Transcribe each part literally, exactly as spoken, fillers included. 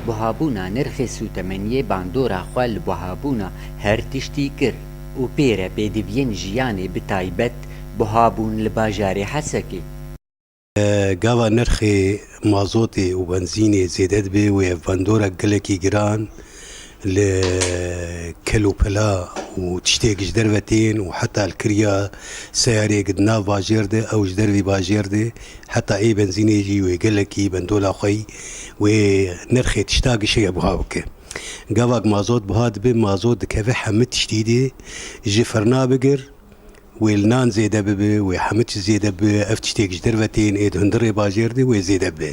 Buhabûna nirxê sûtemeniyê bandora xwe li buhabûna her tiştî kir û pê re pêdiviyên jiyanê bi taybet buhabûn li bajarê Hesekê. Gava nirxê mazotê û benzînê zêde dibe wê ev bandorek gelekî giran li kel û pela û tiştê ji derve tên û heta li kiriya seyareyek di nav bajêr de ew ji dervî bajêr de heta ê benzînê jî wê gelekî bendola xwe yî wê nirxê tişta gişeye buha bike. Gavak mazot buha dibe, mazot dikeve hemî tiştî de ji firna bigir, wê li nan zêde bibe, wê hemî çi zêde bibe, ev tiştêk ji derve tên ê di hundirê bajêr de wê zêde bibe.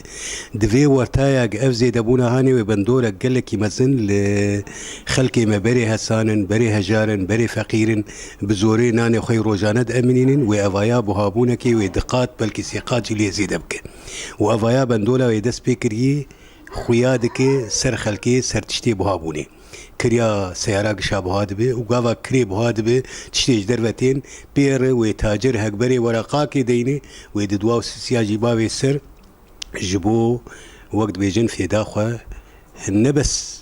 Di vê wertayek ev zêdebûna hanê wê bendorek gelekî mezin li xelkê me berê hesan in, berê hejar in, berê feqîr in, bi zorê nanê xwe yê rojane diemînînin, wê evaya buhabûnekê wê di qat belkî sê qat jî lê zêde bike. Û evaya bendola wê dest pê kiriyê xuya dike ser xelkê, ser tiştê buhabûnê. Kiriya seyara gişa buha dibe û gava kirê buha dibe, tiştê ji derve tên pê re wê tacir hekberê weraqakê deyne, wê di dua û sisiya jî bavê ser ji bo wek dibêjin fêda xwe ne bes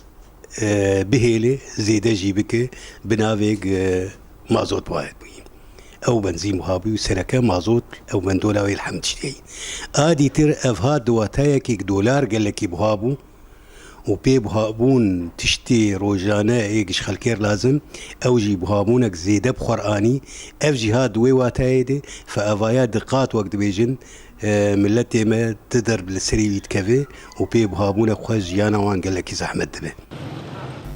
e, bihêle zêde jî bike bi navê g-, mazot buha bûyî. Ew benzîn buha bû, sereke mazot ew bendola wê li hemd tiştê yî. A dîtir ev hat di watayekî dolar gelekî buha bû û pê buhabûn tiştê rojane ê giş xelkê re lazim, ew jî buhabûnek zêde bi xwe re anî. Ev jî hat di wê watayê de, fe evaya di qat wek dibêjin, e, miletê me ti derb li serî wî dikeve û pê buhabûnek xwe jiyana wan gelekî zehmet dibe.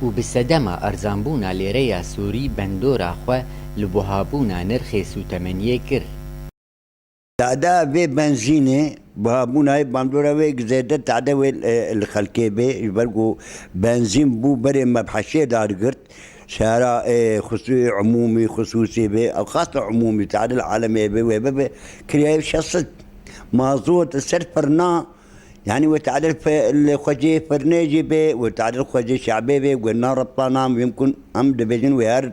Û bi sedema erzanbûna lêreya sûrî bendora xwe li buhabûna nirxê sûtemeniyê kir. Tada vê benzînê, buhabûna wê bandora wê zêde tada wê, e, li xelkê bê, ji ber ku benzîn bû berê me bi heşê dar girt, seyara, e, xusû-, umûmî, xusûsî bê, ew xasa umûmî, tada li alemê bê, wê bibe, kiriya ev şesit. Mazot ser firna, yanî wê tadil fe-, li xwecê firnê jî bê, wê tadil xwecê şe'bê bê, wê na repla nam wê mkun, em dibêjin wê her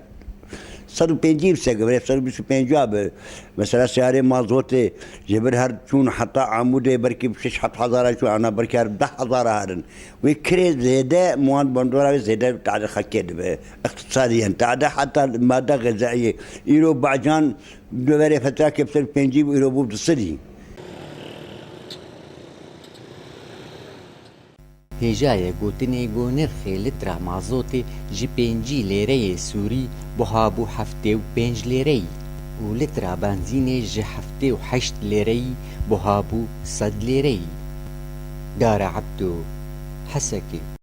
sed û pêncî bi seke, wê sed û bîst û pênca bi. Mesela seyarê mazotê ji vir her çûn heta Amûdê belkî bi şeş heft hezara çûn, ana belkî her deh hezara herin. Wê kirê zêde, muwan bandora wê zêde tadil xelkê dibe. Îqtisadiyen, tade heta made xezeyê. Îro bacan Di berê fetra ke bi ser pêncî bû, îro bû du sedî. Hêjayê gotinê ku nirxê litra mazotê ji pêncî lêreyê sûrî buha bû heftê û pênc lêreyî û litra benzînê ji heftê û heşt lêreyî buha bû sed lêreyî. Dara Ebdo, Hesekê.